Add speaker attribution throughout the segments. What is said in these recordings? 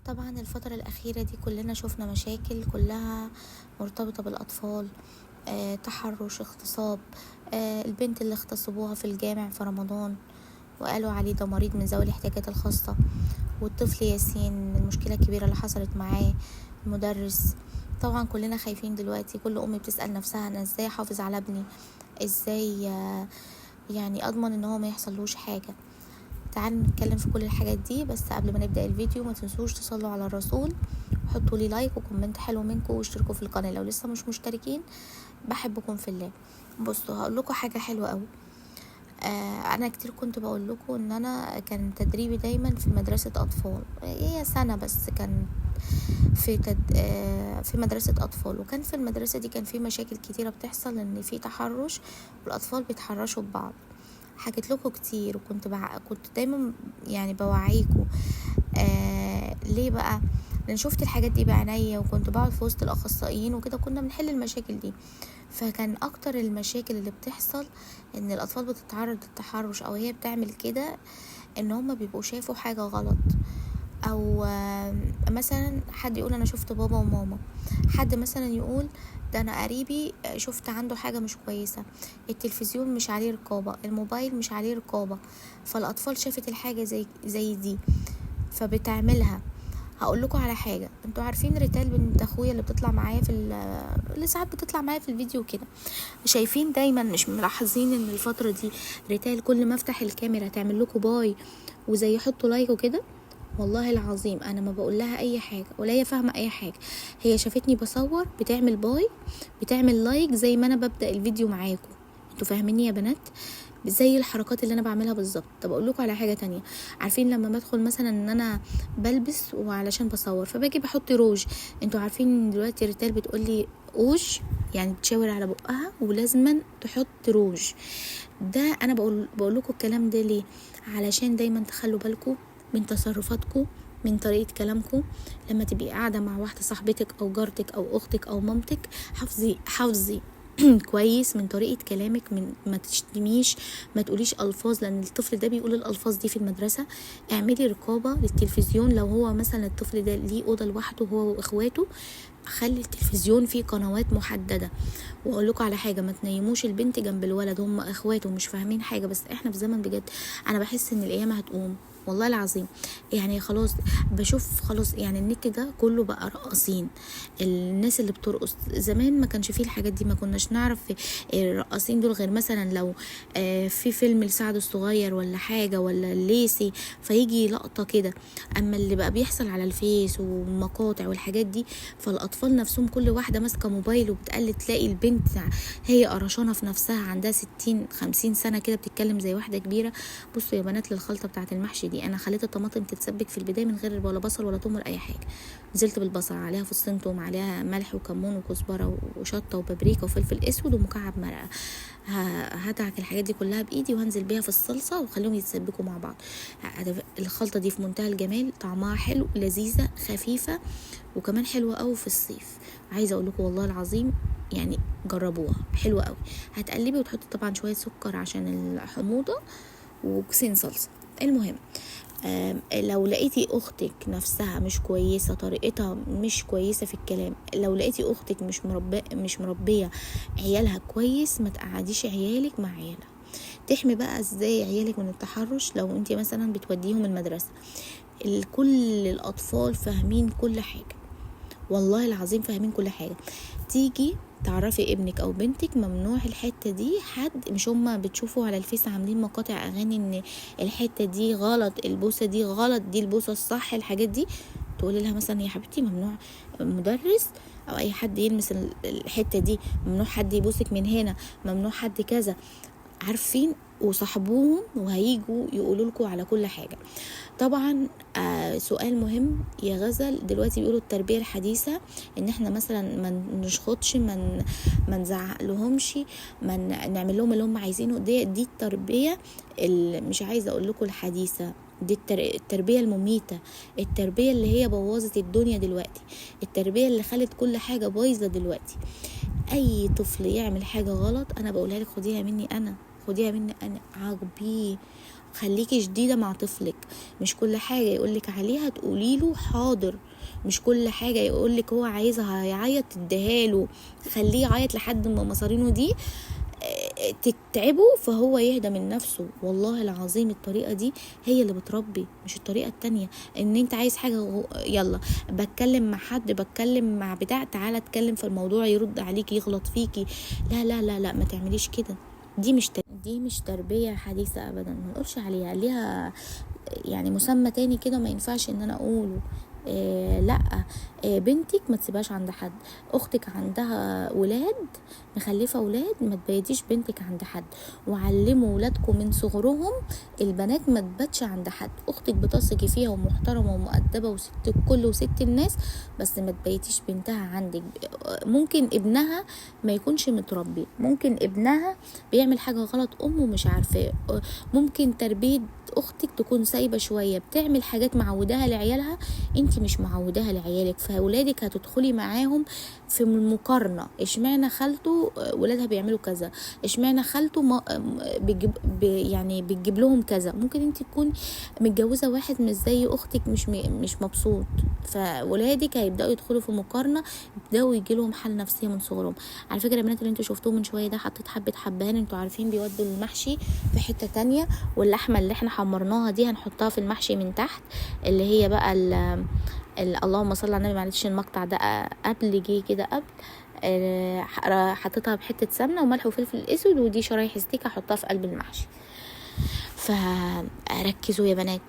Speaker 1: طبعا الفترة الأخيرة دي كلنا شفنا مشاكل كلها مرتبطة بالأطفال، تحرش، اغتصاب، البنت اللي اغتصبوها في الجامع في رمضان وقالوا عليه ده مريض من ذوي الاحتياجات الخاصة، والطفل ياسين المشكلة الكبيرة اللي حصلت معاه المدرس. طبعا كلنا خايفين دلوقتي، كل أم بتسأل نفسها أنا ازاي احافظ على ابني، ازاي يعني اضمن ان هو ما يحصلوش حاجة. تعالوا نتكلم في كل الحاجات دي، بس قبل ما نبدأ الفيديو ما تنسوش تصلوا على الرسول، وحطوا لي like و comment حلو منكم، واشتركوا في القناة لو لسه مش مشتركين. بحبكم في الله. بصوا هقول لكم حاجة حلوة قوي. انا كتير كنت بقول لكم ان انا كان تدريبي دايما في مدرسة اطفال، هي سنة بس كان في في مدرسة اطفال، وكان في المدرسة دي كان في مشاكل كتيرة بتحصل، ان في تحرش والاطفال بيتحرشوا ببعض. حكيت لكم كتير، وكنت كنت دايما يعني بوعيكم. ليه بقى؟ لان شفت الحاجات دي بعينيا، وكنت بقعد في وسط الاخصائيين وكده، كنا بنحل المشاكل دي. فكان اكتر المشاكل اللي بتحصل ان الاطفال بتتعرض للتحرش، او هي بتعمل كده ان هما بيبقوا شافوا حاجة غلط، او مثلا حد يقول انا شفت بابا وماما، حد مثلا يقول ده انا قريبي شفت عنده حاجة مش كويسة، التلفزيون مش عليه رقابة، الموبايل مش عليه رقابة، فالاطفال شافت الحاجة زي دي فبتعملها. هقول لكم على حاجة، انتوا عارفين ريتال بنت اخويا اللي بتطلع معايا في اللي ساعات بتطلع معايا في الفيديو كده، شايفين دايما مش ملاحظين ان الفترة دي ريتال كل ما افتح الكاميرا تعمل لكم bye وزي يحطوا like وكده؟ والله العظيم انا ما بقول لها اي حاجة ولا هي فاهمه اي حاجة، هي شافتني بصور بتعمل bye بتعمل like زي ما انا ببدا الفيديو معاكم، انتوا فاهميني يا بنات؟ زي الحركات اللي انا بعملها بالظبط. طب اقول لكم على حاجة تانية، عارفين لما بدخل مثلا ان انا بلبس وعلشان بصور فباجي بحط روج، انتوا عارفين دلوقتي ريتال بتقول لي روج، يعني بتشاور على بقها ولازما تحط روج. ده انا بقول لكم الكلام ده ليه؟ علشان دايما تخلوا بالكم من تصرفاتكم، من طريقة كلامكم. لما تبقي قاعدة مع واحدة صاحبتك أو جارتك أو أختك أو مامتك، حافظي كويس من طريقة كلامك، من ما تشتميش، ما تقوليش ألفاظ، لأن الطفل ده بيقول الألفاظ دي في المدرسة. اعملي رقابة للتلفزيون، لو هو مثلا الطفل ده ليه أوضة لوحده هو وإخواته، خلي التلفزيون فيه قنوات محددة. واقول لكم على حاجة، ما تنيموش البنت جنب الولد، هم اخواته مش فاهمين حاجة. بس احنا في زمن بجد انا بحس ان القيامة هتقوم والله العظيم، يعني خلاص بشوف خلاص، يعني النت ده كله بقى رقاصين، الناس اللي بترقص. زمان ما كانش فيه الحاجات دي، ما كناش نعرف الرقاصين دول غير مثلا لو في فيلم لسعد الصغير ولا حاجة ولا الليسي فيجي لقطة كده. اما اللي بقى بيحصل على الفيس ومقاطع والحاجات دي، فالاطفال نفسهم كل واحدة ماسكه موبايل وبتقلد، تلاقي البنت هي قرشانه في نفسها عندها 60-50 سنة كده بتتكلم زي واحدة كبيرة. بصوا يا بنات للخلطه بتاعه المحشي دي، انا خليت الطماطم تتسبك في البداية من غير ولا بصل ولا توم ولا اي حاجة، نزلت بالبصل عليها فصين توم، عليها ملح وكمون وكزبره وشطه وبابريكا وفلفل اسود ومكعب مرقه. هدعك الحاجات دي كلها بايدي وهنزل بيها في الصلصه وخليهم يتسبكوا مع بعض. الخلطة دي في منتهى الجمال، طعمها حلو، لذيذة، خفيفة، وكمان حلوة قوي في الصيف. عايزه اقول لكم والله العظيم يعني جربوها، حلوة قوي. هتقلبي وتحطي طبعا شوية سكر عشان الحموضة وكيسين صلصه. المهم لو لقيتي اختك نفسها مش كويسة، طريقتها مش كويسة في الكلام، لو لقيتي اختك مش مربيه عيالها كويس، ما تقعديش عيالك مع عيالها. تحمي بقى ازاي عيالك من التحرش؟ لو انت مثلا بتوديهم المدرسة، كل الاطفال فاهمين كل حاجة، والله العظيم فاهمين كل حاجة. تيجي تعرفي ابنك او بنتك ممنوع الحتة دي، حد مش هما بتشوفوا على الفيس عاملين مقاطع اغاني ان الحتة دي غلط، البوسه دي غلط، دي البوسه الصح، الحاجات دي، تقولي لها مثلا يا حبيبتي ممنوع مدرس او اي حد يلمس الحتة دي، ممنوع حد يبوسك من هنا، ممنوع حد كذا. عارفين وصاحبوهم وهيجوا يقولوا لكم على كل حاجة. طبعا سؤال مهم يا غزل، دلوقتي بيقولوا التربية الحديثة ان احنا مثلا ما نشخطش، ما نزعق لهمش، ما نعمل لهم اللي هم عايزينه. دي التربية اللي مش عايزه اقول لكم الحديثة دي، التربية المميته، التربية اللي هي بوظت الدنيا دلوقتي، التربية اللي خلت كل حاجة بايظة دلوقتي. اي طفل يعمل حاجة غلط انا بقولها لك خديها مني انا، خديها مني انا، عاقبيه، خليكي شديدة مع طفلك، مش كل حاجة يقولك عليها تقولي له حاضر، مش كل حاجة يقولك هو عايزها هيعيط تديها له، خليه يعيط لحد ما مصارينه دي تتعبه فهو يهدى من نفسه. والله العظيم الطريقة دي هي اللي بتربي، مش الطريقة التانية ان انت عايز حاجة يلا بتكلم مع حد، بتكلم مع بتاع، تعالى اتكلم في الموضوع، يرد عليكي يغلط فيكي. لا لا لا لا، ما تعمليش كده. دي مش تربية حديثة ابدا، ما نقولش عليها، ليها يعني مسمى تاني كده ما ينفعش ان انا اقوله. لا، بنتك ما تسيبهاش عند حد، اختك عندها ولاد مخلفه ولاد، ما تبيتيش بنتك عند حد. وعلموا ولادكم من صغرهم البنات ما تباتش عند حد. اختك بتثقي فيها ومحترمه ومؤدبه وست الكل وست الناس، بس ما تبيتيش بنتها عندك. ممكن ابنها ما يكونش متربي، ممكن ابنها بيعمل حاجة غلط امه مش عارفاه، ممكن تربيه اختك تكون سايبه شوية، بتعمل حاجات معوداها لعيالها انت مش معوداها لعيالك، فاولادك هتدخلي معاهم في المقارنة. اشمعنى خالته ولادها بيعملوا كذا، اشمعنى خالته ما بتجيب يعني بتجيب لهم كذا. ممكن انت تكون متجوزة واحد مش زي اختك، مش مبسوط، فولادك هيبداوا يدخلوا في مقارنة، يبداوا يجي لهم حاله نفسية من صغرهم. على فكرة البنات اللي انتوا شفتوه من شوية ده حطيت حبه حبهان، انتوا عارفين بيودوا المحشي في حتة تانية، واللحمة اللي احنا حمرناها دي هنحطها في المحشي من تحت، اللي هي بقى اللهم صل على النبي. معلش المقطع ده قبل جه كده قبل، حطيتها بحته سمنه وملح وفلفل اسود، ودي شرايح ستيك هحطها في قلب المحشي. فركزوا يا بنات،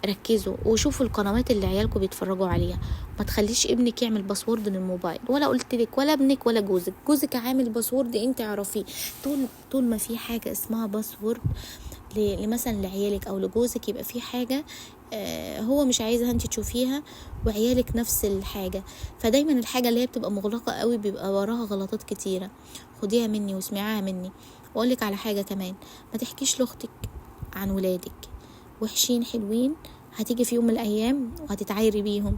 Speaker 1: ركزوا وشوفوا القنوات اللي عيالكم بيتفرجوا عليها. ما تخليش ابنك يعمل password للموبايل، ولا قلت لك ولا ابنك ولا جوزك. جوزك عامل password انت اعرفيه. طول ما في حاجة اسمها password لمثلا لعيالك او لجوزك، يبقى في حاجة هو مش عايزها انت تشوفيها، وعيالك نفس الحاجة. فدايما الحاجة اللي هي بتبقى مغلقة قوي بيبقى وراها غلطات كتيرة. خديها مني واسمعيها مني. واقولك على حاجة كمان، ما تحكيش لاختك عن ولادك، وحشين حلوين هتيجي في يوم من الايام وهتتعايري بيهم.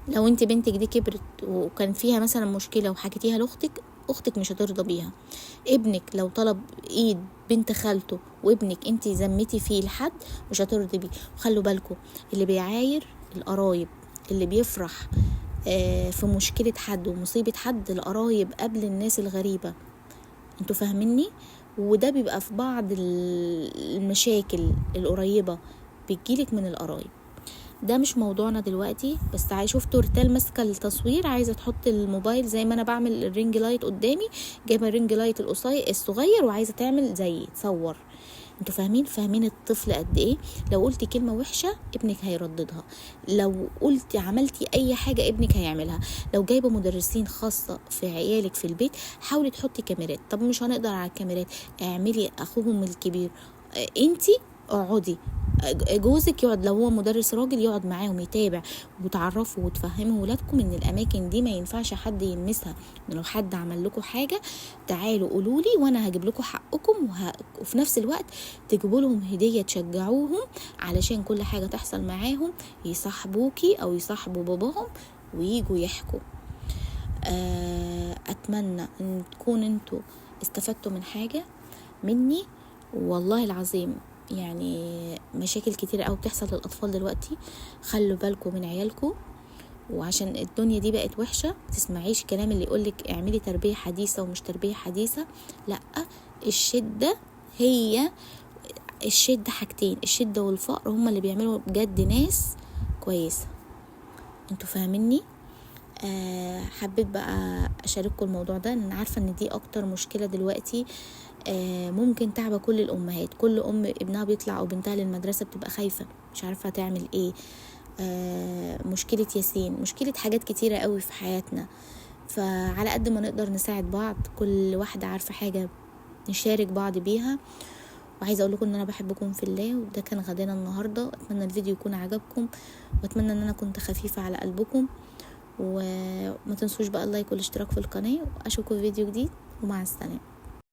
Speaker 1: لو انت بنتك دي كبرت وكان فيها مثلا مشكلة وحكيتيها لاختك، اختك مش هترضى بيها. ابنك لو طلب ايد بنت خالته وابنك انت زمتي فيه لحد، مش هترضي بيه. وخلوا بالكم، اللي بيعاير القرايب، اللي بيفرح في مشكلة حد ومصيبه حد، القرايب قبل الناس الغريبة. انتوا فاهميني؟ وده بيبقى في بعض المشاكل القريبة بتجيلك من القرايب. ده مش موضوعنا دلوقتي، بس عايز شفت رتال ماسكه التصوير، عايزه تحط الموبايل زي ما انا بعمل ال ring light قدامي، جايبه ال ring light القصير الصغير وعايزه تعمل زي تصور. انتوا فاهمين الطفل قد ايه؟ لو قلتي كلمة وحشة ابنك هيرددها، لو قلتي عملتي اي حاجة ابنك هيعملها. لو جايبه مدرسين خاصة في عيالك في البيت، حاولي تحطي كاميرات. طب مش هنقدر على الكاميرات، اعملي اخوهم الكبير، انتي اقعدي، جوزك يقعد، لو هو مدرس راجل يقعد معاهم يتابع، وتعرفوا وتفهموا ولادكم ان الاماكن دي ما ينفعش حد يلمسها، ان لو حد عمل لكم حاجة تعالوا قولوا لي وانا هجيب لكم حقكم، وفي نفس الوقت تجيبوا لهم هديه تشجعوهم، علشان كل حاجة تحصل معاهم يصاحبوكي او يصاحبوا باباهم ويجوا يحكوا. اتمنى ان تكون انتوا استفدتوا من حاجة مني. والله العظيم يعني مشاكل كتير قوي بتحصل للاطفال دلوقتي، خلوا بالكم من عيالكم، وعشان الدنيا دي بقت وحشة تسمعيش كلام اللي يقولك اعملي تربيه حديثه ومش تربيه حديثه. لا، الشدة هي الشدة، حاجتين، الشدة والفقر هما اللي بيعملوا بجد ناس كويسة. انتوا فاهميني؟ حبيت بقى اشارككم الموضوع ده، انا عارفه ان دي اكتر مشكلة دلوقتي ممكن تعب كل الامهات. كل ام ابنها بيطلع او بنتها للمدرسة بتبقى خايفة مش عارفه تعمل ايه. مشكلة ياسين، مشكلة حاجات كتيرة قوي في حياتنا. فعلى قد ما نقدر نساعد بعض، كل واحدة عارفه حاجة نشارك بعض بيها. وعايزه اقول لكم ان انا بحبكم في الله، وده كان غدانا النهارده. اتمنى الفيديو يكون عجبكم، واتمنى ان انا كنت خفيفة على قلبكم. وما تنسوش بقى اللايك والاشتراك في القناة، واشوفكم في فيديو جديد، ومع السلامة.